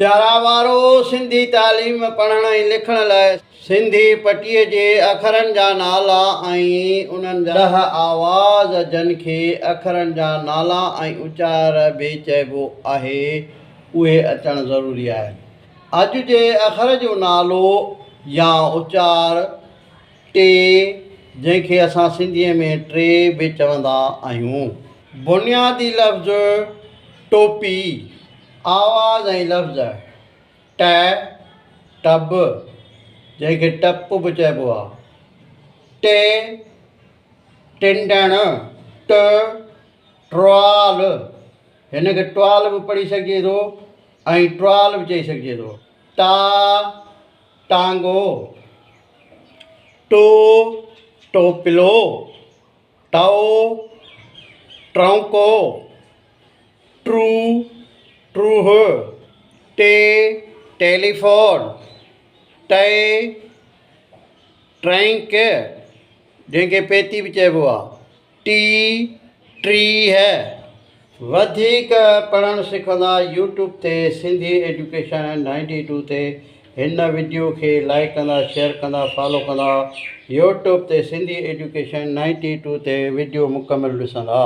پيارا ٻارو! سنڌي تعليم پڙهڻ ۽ لکڻ لاء سنڌي پٽيء جي اکرن جا نالا ۽ انهن جا ڏهه آواز جن کي اکرن جا نالا ۽ اچار به چئبو آهي، اهي اچڻ ضروري آهن. اڄ جي اکر جو نالو يا اچار ٽي جنهن کي اسان سنڌيء ۾ ٽي به چوندا آهيون. بنيادي لفظ ٽوپي، آواز ۽ لفظ ٽ، ٽب، جنهن کي ٽپ به چئبو آهي، ٽي، ٽنڊڻ، ٽ، ٽوال، هن کي ٽوال به پڙهي سگهجي ٿو ۽ ٽوال به چئي سگهجي ٿو، ٽا، ٽانگو، ٽو، ٽوپلو، ٽئو، ٽرونڪو، ٽرو، ٽروهه، ٽي، ٽيليفون، ٽئي، ٽرينڪ، جنهن کي پيتي به چئبو آهي، ٽي، 30. وڌيڪ پڙهڻ سکندا يوٽيوب تي سنڌي ايجوڪيشن نائنٽي ٽو تي هن وڊيو کي لائيڪ ڪندا شيئر ڪندا فالو ڪندا يوٽيوب تي سنڌي ايجوڪيشن نائنٽي ٽو تي وڊيو مڪمل ڏسندا.